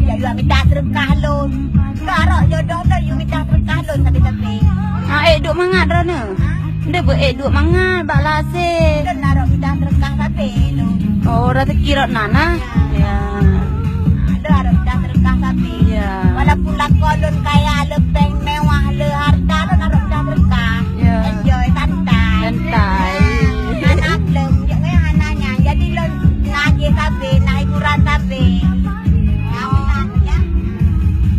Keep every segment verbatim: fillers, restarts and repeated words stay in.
Yue mita seudeukah lôn. Keu arok jodoh lôn, yue mita seudeukah lôn sabe-sabe. Ah, ék duek mangat droeneuh. Nde beu ék duek mangat bak lasé. Lôn arok mita seudeukah sabe lôn. Oh, rezeki rot nan, ah? Ya. Lôn arok mita seudeukah sabe. Ya. Walaupun lakoe lôn kaya, le péng mewah, le harta, lôn arok mita seudeukah. Ya. Enjoy, santai. Santai. Hana blem, jeuet ngon hana nyan. Jadi lôn na aje sabe, na hiburan sabe. Ya, meunan, ya.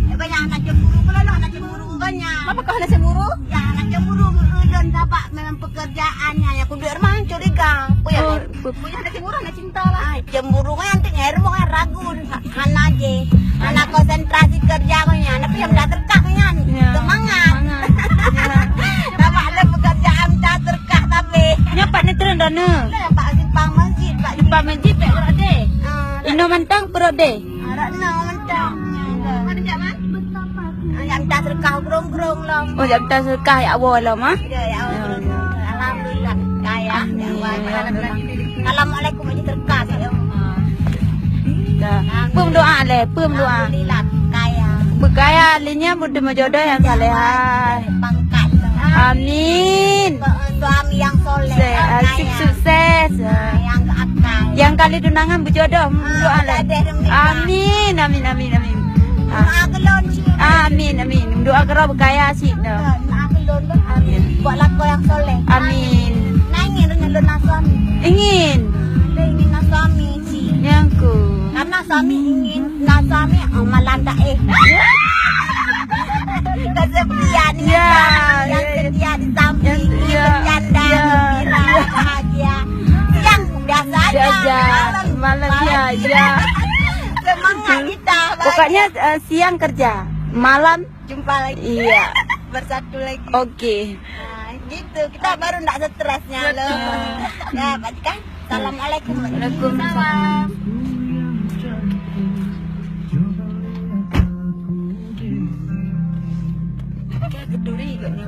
Eh, banyak anak cemburu, kalau lah anak cemburu banyak. Apa kau anak cemburu? Ya, anak cemburu, ulôn sabab memang pekerjaan nyan, ya, kuduek rumah curiga. Apa ya? Oh, punya anak cemburu, anak cinta lah. Ah, cemburu kan nanti ngai rumah kan ragu. Hana je. Hana konsentrasi kerja ko nyan. Tapi nyang dah terkah ko nyan. Ya. Semangat. Semangat. Ya. Nampak ada pekerjaan dah terkah tapi. Nyoe pat neutreun droeneuh? Lah, bak simpang masjid, bak simpang masjid, bak rode. Ah, inoe mantong peurode. Arak na mantong. Mana jak, Man? Ah, jak minta sedekah grong-grong lom. Oh, jak minta sedekah ya Allah lom, ah? Ya, ya Allah. Alhamdulillah. Kaya. Amin. Ya Allah. Assalamualaikum, ini terkah, ya Allah. Dah. Amin. Peuem doa lé, peuem doa. Alhamdulillah, kaya. Beukaya lé nyan beutôi meujodoh nyang salehah. Pangkat. Amin. Suami yang soleh, Se-, ah, kaya. Sukses. Ah, yang akal. Nyang ka lheueh tunangan beujodoh, ah, doa lé. Amin, amin, amin, amin. Ah. Doa keu lôn cit. Amin, amin. Doa keu droe beukaya cit nyoe. Ah, doa keu lôn, amin. Buat lakoe nyang soleh. Amin. Amin. Nah, ingin lôn na suami. Ingin. Lôn ingin na suami cit. Nyang ku. Karena suami ingin na suami, oh, malam dah, eh. Kesepian, ya, yang ya, ya. Setia di samping, ya, bercanda, ya, gembira, ya. Bahagia. Siang biasa aja, biasa. Malam, malam, ya, bahagia. Ya. Semangat kita, bahagia. Pokoknya, eh, siang kerja, malam jumpa lagi. Iya. Bersatu lagi. Oke. Ah, gitu. Kita baru ndak stresnya, loh. Betul. Ya, Pak Jikang. Assalamualaikum. Waalaikumsalam. Kayak geduri kok ni.